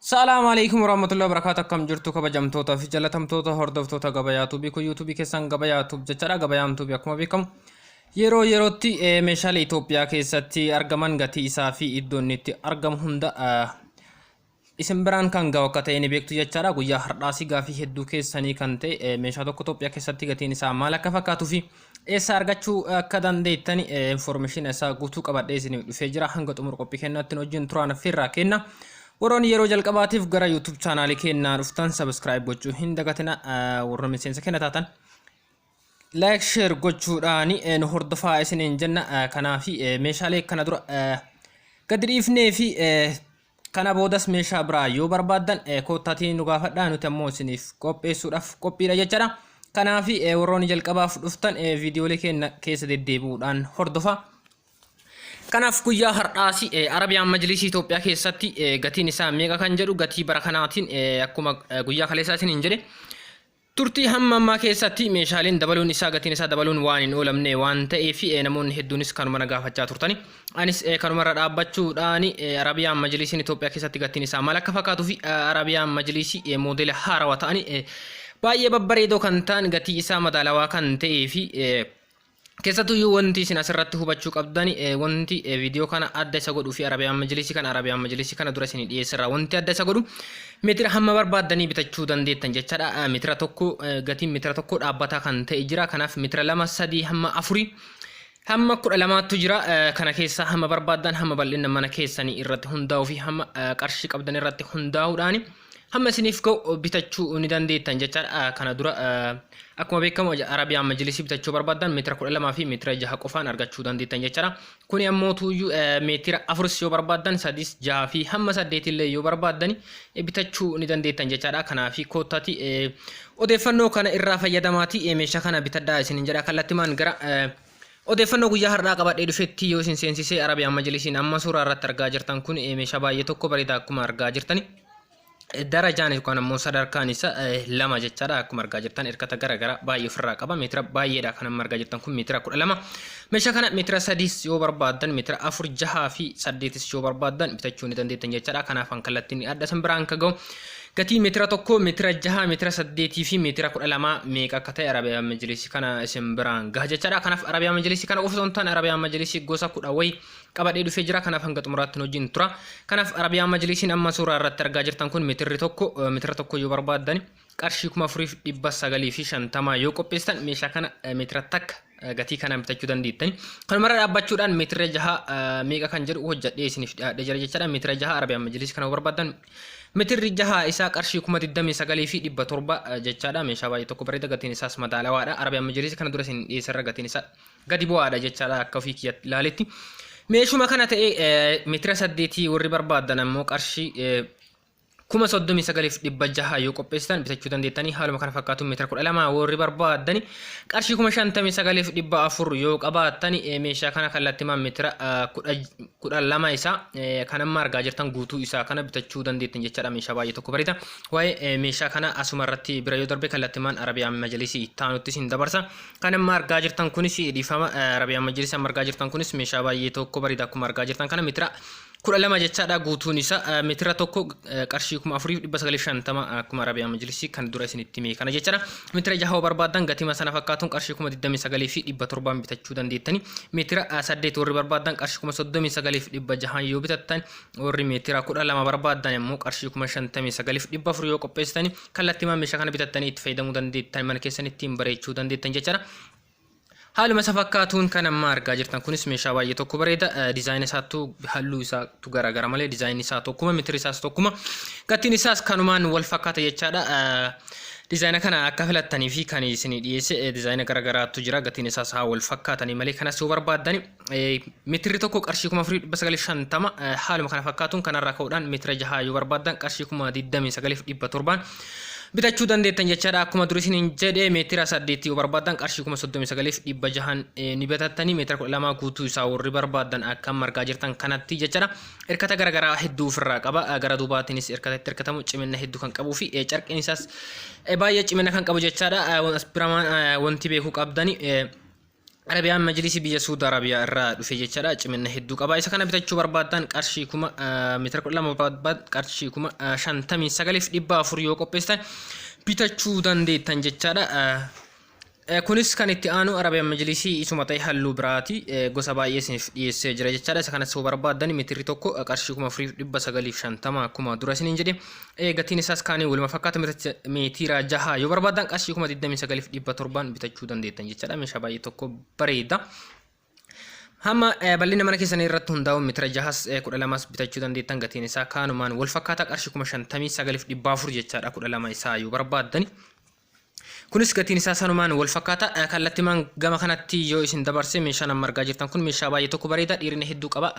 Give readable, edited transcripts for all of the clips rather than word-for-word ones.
Salaam alaikum warahmatullahi wabarakatuh. Akkam jirtu kabajamtoota fi jaalatamtoota hordoftoota Gabayaa Tuubii? Kun yuutuubii keessan Gabayaa Tuub jechaadha. Gabayaan Tuubii akkuma beekamu yeroo yerootti meeshaalee Itoophiyaa keessatti argaman gatii isaa fi iddoo inni itti argamu hunda isin biraan kan ga'u akka ta'e ni beektu jechaadha. Guyyaa har'aas gaafii hedduu keessanii kan ta'e meeshaa tokko Itoophiyaa keessatti gatiin isaa maal akka fakkaatuu fi eessa argachuu akka dandeettan information isaa guutuu qabadhee isiniif dhufee jira. Hanga xumura qophii kennaatti nu wajjin turaan affeerraa kenna. Warroonni yeroo jalqabaatiif gara YouTube chaanaalii kennaa dhuftan subscribe gochuu hin dagatina. Warra miseensa kenna taatan like, share gochuudhaan nu hordofaa isiniin jenna. Kanaaf meeshaalee kana dura gadi dhiifnee fi kana boodas meeshaa biraa yoo barbaaddan koottaatii nu gaafadhaa, nuti ammoo isiniif qopheessuudhaaf qophiidha jechaadha. Kanaaf warroonni jalqabaaf dhuftan viidiyoolee keenya keessa deddeebi'uudhaan hordofaa. Kanaaf guyyaa har'aas Arabiyaan Majlisii Itoophiyaa keessatti gatiin isaa meeqa kan jedhu, gatii bara kanaatiin, akkuma guyyaa kaleessaa isiniin jedhe, turtii hamma ammaa keessatti meeshaaleen dabaluun isaa, gatiin isaa dabaluun waan hin oolamne waan ta'eef namoonni hedduunis kanuma na gaafachaa turtani. Anis kanumarra dhaabbachuudhaan Arabiyaan Majlisiin Itoophiyaa keessatti gatiin isaa maal akka fakkaatuu fi Arabiyaan Majlisii moodela haarawaa ta'ani baay'ee babbareedoo kan ta'an, gatii isaa madaalawaa kan ta'ee fi keessattuyyuu wanti isin asirratti hubachuu qabdan, wanti viidiyoo kana adda isa godhuu fi Arabiyaan Majlisii kana dura isin dhiyeessirraa wanti adda isa godhu, meetira hamma barbaaddanii bitachuu dandeettan jechaadha. Meetira tokko, gatiin meetira tokko dhaabbataa kan ta'e jira. Kanaaf meetira 2, 3 hamma 4 hamma 12ttu jira. Kana keessa hamma barbaaddan, hamma bal'ina mana keessanii irratti hundaa'uu fi hamma qarshii qabdan irratti hundaa'uudhaan hamma isiniif ga'u bitachuu ni dandeettan jechaadha. Kana dura akkuma beekamu Arabiyaan Majlisii bitachuu barbaaddan meetira 12 fi meetira 6 qofaan argachuu dandeettan jechaadha. Kuni ammoo tuuyyuu meetira 4s yoo barbaaddan, 3s, 6 fi hamma 8 illee yoo barbaaddan bitachuu ni dandeettan jechaadha. Kanaaf koottaati odeeffannoo kana irraa fayyadamaati meeshaa kana bitadhaa isinin jedha. Kallattimaan gara odeeffannoo guyyaa har'aa qabadhee dhufetti yoo isin seensisee, Arabiyaan Majlisiin amma suuraa irratti argaa jirtan kun meeshaa baay'ee tokko bareedaa akkuma argaa jirtani. Darajaan yookaan ammoo sadarkaan isaa 2 jechaadha. Akkuma argaa jirtan hirkata garaagaraa baay'ee ofirraa qaba. Meetira baay'eedha. Kan amma argaa jirtan kun meetira 12. Meeshaa kana meetira 3s yoo barbaaddan, meetira 4, 6 fi 8s yoo barbaaddan bitachuu ni dandeettan jechaadha. Kanaaf kan kallattiin adda san biraan ka ga'u gatii meetira 1, meetira 6, meetira 8 fi meetira 12 meeqa akka ta'e Arabiyaan Majlisii kana isin biraan gaha jechaadha. Kanaaf Arabiyaan Majlisii kana qofa osoo hin taane Arabiyaan Majlisii gosa 10 wayi qabadhee dhufee jira. Kanaaf hanga xumuraatti wajjin tura. Kanaaf Arabiyaan Majlisiin amma suuraa irratti argaa jirtan kun meetirri 1, meetira 1 yoo barbaaddan qarshii 4950 yoo qopheessitan meeshaa kana meetira 1 gatii kanaan bitachuu dandeettani. Kanumarra dhaabbachuudhaan meetira 6 meeqa kan jedhu hojjedhee isiniif dhiyaadhee jira jechaadha. Meetira 6 Arabiyaan Majlisii kana barbaaddan meetirri 6 isaa qarshii 29,700 jechaadha. Meeshaa baay'ee tokko bareeda, gatiin isaas madaalawaadha. Arabiyaan Majlisii kana dura isin dhiyeessarra gatiin isaa gadi bu'aadha jechaadha akka ofii kiyyatti ilaaletti. Meeshuma kana ta'ee meetira 8 warri barbaaddan ammoo qarshii 39,600 yoo qopheessitan bitachuu dandeettanii. Haaluma kana fakkaatu meetira 12 warri barbaaddani qarshii 59,400 yoo qabaattani meeshaa kana kallattimaan meetira 12 isaa kan amma argaa jirtan guutuu isaa kana bitachuu dandeettan jechaadha. Meeshaa baay'ee tokko bareeda. Waa'ee meeshaa kana asuma irratti bira yoo darbe kallattimaan Arabiyaan Majlisii itti isin dabarsa. Kan amma argaa jirtan kunis, dhiifama, Arabiyaan Majlisii amma argaa jirtan kunis meeshaa baay'ee tokko bareeda. Akkuma argaa jirtan kana meetira 12 jechaadha guutuun isaa. Meetira 1 qarshii 4950 akkuma Arabiyaan Majlisii kan dura isinitti hime kana jechaadha. Meetira 6 yoo barbaaddan gatima sana fakkaatuun qarshii 29,700n bitachuu dandeettani. Meetira 8 warri barbaaddan qarshii 39,600n yoo bitattan, warri meetira 12 barbaaddan immoo qarshii 59,400 yoo qopheessitani kallattiimaan meeshaa kana bitattanii itti fayyadamuu dandeettan, mana keessan ittiin bareechuu dandeettan jechaadha. Haaluma isa fakkaatuun kan amma argaa jirtan kunis meeshaa baay'ee tokko bareeda. Dizaayina isaattu, halluu isaattu garaagara malee dizaayinni isaa tokkuma, meetirri isaas tokkuma. Gatiin isaas kanumaan wal fakkaata jechaadha. Dizaayina kana akka filattanii fi kan isin dhiyeesse dizaayina garaagaraatu jira. Gatiin isaas haa wal fakkaatanii malee kanas yoo barbaaddani meetirri 1 qarshii 4950. Haaluma kana fakkaatuun kanarraa ka'uudhaan meetira 6 yoo barbaaddan qarshii 29,700n bitachuu dandeettan jechaadha. Akkuma duri isiniin jedhe meetira 8 yoo barbaaddan qarshii 39,600n ni bitattanii. Meetira 12 guutuu isaa warri barbaaddan akka amma argaa jirtan kanatti jechaadha. Hirkata garaagaraa hedduu ofirraa qaba. Gara duubaatiinis hirkata itti hirkatamu cimina hedduu kan qabuu fi carqiin isaas baay'ee cimina kan qabu jechaadha. As bira wanti beekuu qabdani, Arabiyaan Majlisii biyya Suudi Arabiyaa irraa dhufe jechaadha. Cimina hedduu qaba. Isa kana bitachuu barbaaddan qarshii kuma meetira 12 barbaaddan qarshii 59,400 yoo qopheessitan bitachuu dandeettan jechaadha. Kunis kan itti aanu Arabiyaan Majlisii isuma ta'e halluu biraati. Gosa baay'ee isiniif dhiyeessee jira jechaadha. Isa kanas yoo barbaaddan meetirri tokko qarshii 4,950 akkuma dura isiniin jedhe. Gatiin isaas kaanii waluma fakkaata meetiira jaha yoo barbaadan qarshii 29,700 bitachuu dandeettan jechaadha. Meeshaa baay'ee tokko bareeda. Hamma bal'ina mana keessanii irratti hundaa'uun meetira jahas 12s bitachuu dandeettan gatiin isaa kaanumaan wal fakkaata qarshii 59,400 jechaadha 12 isaa yoo barbaaddani. Kunis gatiin isaa sanumaan wal fakkaata. Kallattimaan gama kanatti yoo isin dabarse meeshaan amma argaa jirtan kun meeshaa baay'ee tokko bareeda dheerina hedduu qaba.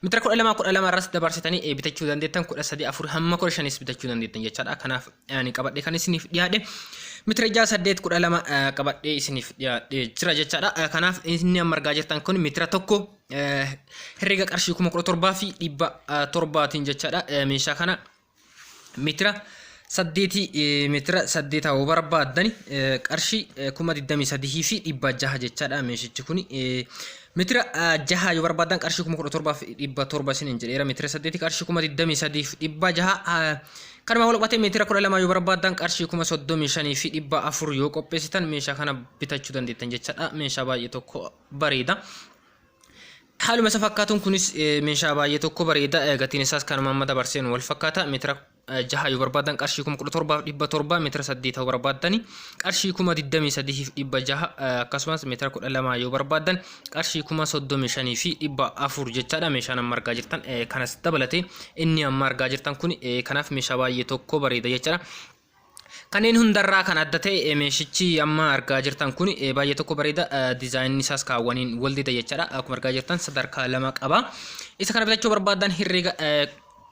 Meetira 12 12 irras dabarsitanii bitachuu dandeettan 13 4 hamma 15s bitachuu dandeettan jechaadha. Kanaaf ani qabadhee kan isiniif dhiyaadhe meetira 6 8 12 qabadhee isiniif dhiyaadhee jira jechaadha. Kanaaf inni amma argaa jirtan kun meetira tokko herrega qarshii 17,700tiin jechaadha. Meeshaa kana meetira saddeetii meetira saddeeta yoo barbaaddani qarshii 23,600 jechaadha meeshichi kun meetira jaha yoo barbaaddan qarshii 17,700 isiniin jedheera meetira saddeetii qarshii 23,600 kanuma wal qabatee meetira 12 yoo barbaaddan qarshii 35,400 yoo qopheessitan meeshaa kana bitachuu dandeettan jechaadha meeshaa baay'ee tokko bareeda. Haaluma isa fakkaatuun kunis meeshaa baay'ee tokko bareeda. Gatiin isaas kanuma amma dabarseen wal fakkaata. Meetira jaha yoo barbaadan qarshii 17,700 meetira saddeet yoo barbaaddani qarshii 23,600 akkasumas meetira 12 yoo barbaadan qarshii 35,400 jechaadha. Meeshaan amma argaa jirtan kanas dabalatee inni amma argaa jirtan kun kanaaf meeshaa baay'ee tokko bareeda jechaadha. Kanneen hundarraa kan adda ta'e meeshichi amma argaa jirtan kun baay'ee tokko bareeda. Dizaayinni isaas kaawwaniin wal dida jechaadha. Akkuma argaa jirtan sadarkaa lama qaba. Isa kana bitachuu barbaadan herreega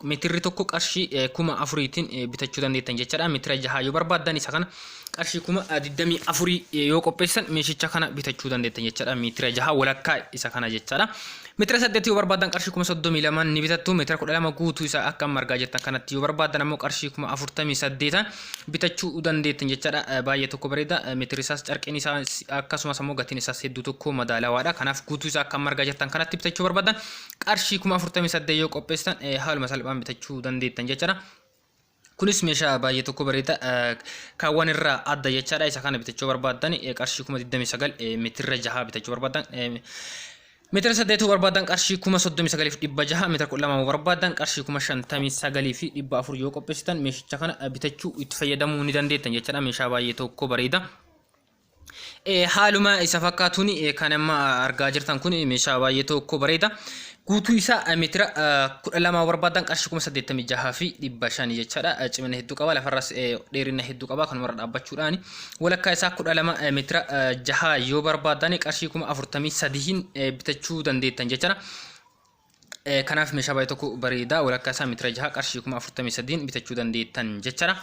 meetirri tokko qarshii 4,000tiin bitachuu dandeettan jechaadha. Meetira jahaa yoo barbaadan isa kana qarshii 24,000 yoo qopheessan meeshicha kana bitachuu dandeettan jechaadha. Meetira jahaa walakkaa isa kana jechaadha. Meetira saddeet yoo barbaadan qarshii 32,000 ni bitattu. Meetira 12 guutuu isaa akka amma argaa jirtan kanatti yoo barbaadan ammoo qarshii 48,000 bitachuu dandeettan jechaadha. Baay'ee tokko bareeda. Meetirri isaas carqiin isaa akkasumas ammoo gatiin isaas hedduu tokko madaalawaadha. Kanaaf guutuu isaa akka amma argaa jirtan kanatti bitachuu barbaadan qarshii 48,000 yoo qopheessitan haaluma salphaan bitachuu dandeettan jechaadha. Kunis meeshaa baay'ee tokko bareeda kaawwan irraa adda jechaadha. Isa kana bitachuu barbaaddan qarshii 29,000 meetirra jaha bitachuu barbaaddan meetira saddeetuu barbaaddan qarshii 39,600 meetira 12 barbaaddan qarshii 59,400 yoo qopheessitan meeshicha kana bitachuu itti fayyadamuu ni dandeettan jechaadha. Meeshaa baay'ee tokko bareeda. Haaluma isa fakkaatuun kan amma argaa jirtan kun meeshaa baay'ee tokko bareeda. Guutuu isaa meetira 12 barbaadan qarshii 86,500 jechaadha. Cimina hedduu qaba. Lafarras dheerina hedduu qaba. Kanumarra dhaabbachuudhaan walakkaa isaa 12 meetira jaha yoo barbaadan qarshii 43,000 bitachuu dandeettan jechaadha. Kanaaf meeshaa baay'ee tokko bareeda walakkaa isaa meetira jaha qarshii 43,000 bitachuu dandeettan jechaadha.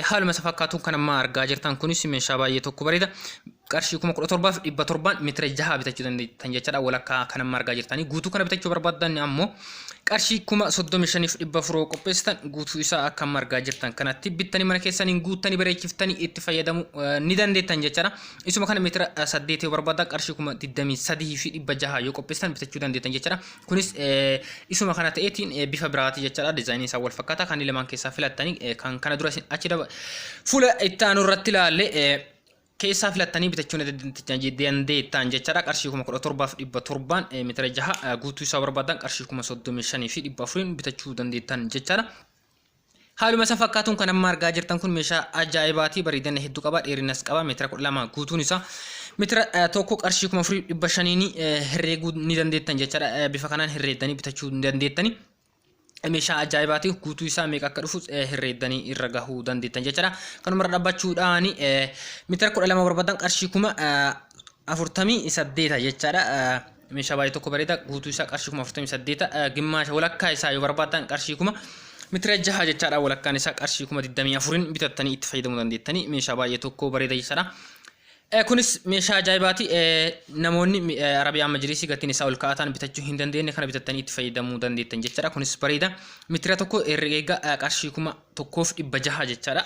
Haaluma isa fakkaatuun kan amma argaa jirtan kunis meeshaa baay'ee tokko bareeda qarshii 17,700 meetira jaha bitachuu dandeettan jechaadha. Walakkaa kan amma argaa jirtanii guutuu kana bitachuu barbaaddan ammoo qarshii 35,400 qopheessitan guutuu isaa akka amma argaa jirtan kanatti bittanii mana keessaniin guuttanii bareechiftanii itti fayyadamuu ni dandeettan jechaadha. Isuma kana meetira saddeet yoo barbaadan qarshii 23,600 yoo qopheessitan bitachuu dandeettan jechaadha. Kunis isuma kana ta'eetiin bifa biraati jechaadha. Dizaayiniin isaa wal fakkaata. Kan lamaan keessaa filattanii kan kana dura achi daba fuula itti aanu irratti ilaalle keessaa filattanii bitachuu dandeettan jechaadha. Qarshii 17,700 meetira jaha guutuu isaa barbaadan qarshii 35,400 bitachuu dandeettan jechaadha. Haaluma isa fakkaatuun kan amma argaa jirtan kun meeshaa ajaa'ibaati. Bareedina hedduu qaba. Dheerinas qaba. Meetira 12 guutuun isaa meetira tokko qarshii 4,500 herreeguu ni dandeettan jechaadha. Bifa kanaan herreeddanii bitachuu ni dandeettani. Meeshaa ajaa'ibaati. Guutuu isaa meeqa akka dhufu herreeddanii irra gahuu dandeettan jechaadha. Kanumarra dhaabbachuudhaan meetira 12 barbaadan qarshii 48,000 jechaadha. Meeshaa baay'ee tokko bareeda guutuu isaa qarshii 48,000 gimmaasha walakkaa isaa yoo barbaaddan qarshii kuma meetira jaha jechaadha walakkaan isaa qarshii 24,000 bitattanii itti fayyadamuu dandeettanii meeshaa baay'ee tokko bareeda jechaadha. Kunis meeshaa ajaa'ibaati. Namoonni Arabiyaa Majlisii gatiin isaa ol ka'aa ta'an bitachuu hin dandeenye kana bitattanii itti fayyadamuu dandeettan jechaadha. Kunis bareeda. Mitira tokko herreega qarshii 1600 jechaadha.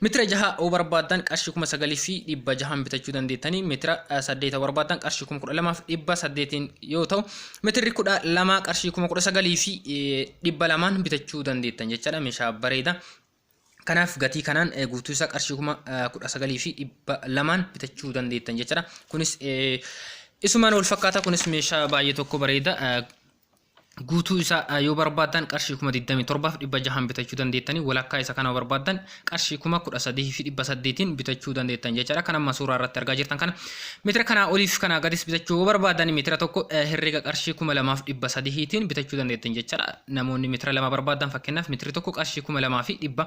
Mitira jaha yoo barbaaddan qarshii 9600n bitachuu dandeettanii. Mitira saddeeta barbaaddan qarshii 12800n yoo ta'u mitirri 12 qarshii 19200n bitachuu dandeettan jechaadha. Meeshaa bareeda. Kanaaf gatii kanaan guutuu isaa qarshii 19200n bitachuu dandeettan jechuudha. Kunis isumaan wal fakkaata. Kunis meeshaa baay'ee tokko bareeda. Guutuu isaa yoo barbaaddan qarshii 27,600n bitachuu dandeettanii walakkaa isa kana barbaaddan qarshii 13,800n bitachuu dandeettan jechuudha. Kan amma suuraa irratti argaa jirtan kana meetira kanaa oliif kanaa gadis bitachuu yoo barbaaddan meetira tokko herreega qarshii 2300tiin bitachuu dandeettan jechuudha. Namoonni meetira lama barbaadan fakkeenyaaf meetirri tokko qarshii 2300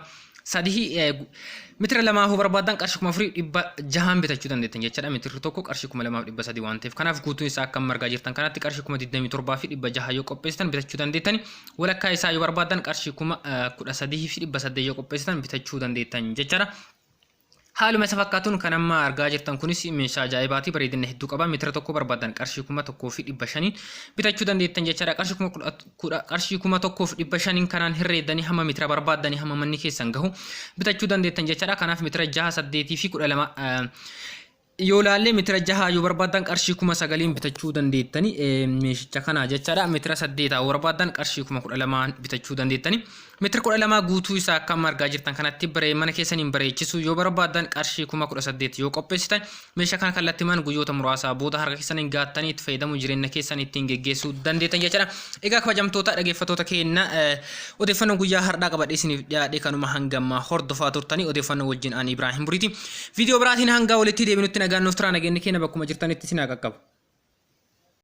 meetira lamaa yoo barbaadan qarshii 4600n bitachuu dandeettan jechuudha. Meetirri tokko qarshii 2300 waan ta'eef kanaaf guutuun isaa akka amma argaa jirtan kanatti qarshii 27,600 yoo qopheessitan bitachuu dandeettani. Walakkaa isaa yoo barbaadan qarshii 13,800 yoo qopheessitan bitachuu dandeettan jechuudha. Haaluma isa fakkaatuun kan amma argaa jirtan kunis meeshaa ajaa'ibaati. Bareedina hedduu qaba. Meetira tokko barbaadan qarshii 1500n bitachuu dandeettan jechaadha. Qarshii 1500n kanaan herreeddanii hamma meetira barbaaddanii hamma manni keessan gahu bitachuu dandeettan jechaadha. Kanaaf meetira 6, 8 fi 12 yoo laallee meetira jaha yoo barbaaddan qarshii 9000n bitachuu dandeettani meeshicha kana jechaadha. Meetira saddeetaa yoo barbaaddan qarshii 12,000n bitachuu dandeettani. Meetira 12 guutuu isaa akka amma argaa jirtan kanatti baree mana keessaniin bareechisuu yoo barbaaddan qarshii 18,000 yoo qopheessitan meeshaa kana kallattimaan guyyoota muraasaa booda harka keessaniin gaattanii itti fayyadamuu jireenya keessan ittiin geggeessuu dandeettan jechaadha. Egaa kabajamtoota dhaggeeffattoota keenya odeeffannoo guyyaa har'aa qabadhee isiniif dhiyaadhe kanuma hangammaa hordofaa turtanii odeeffannoo wajjin ani Ibraahim Buriiti. Viidiyoo biraatiin hanga walitti deebinutti nagaan nuuf turaa nageenyi keenya bakkuma jirtanitti isin haa qaqqabu.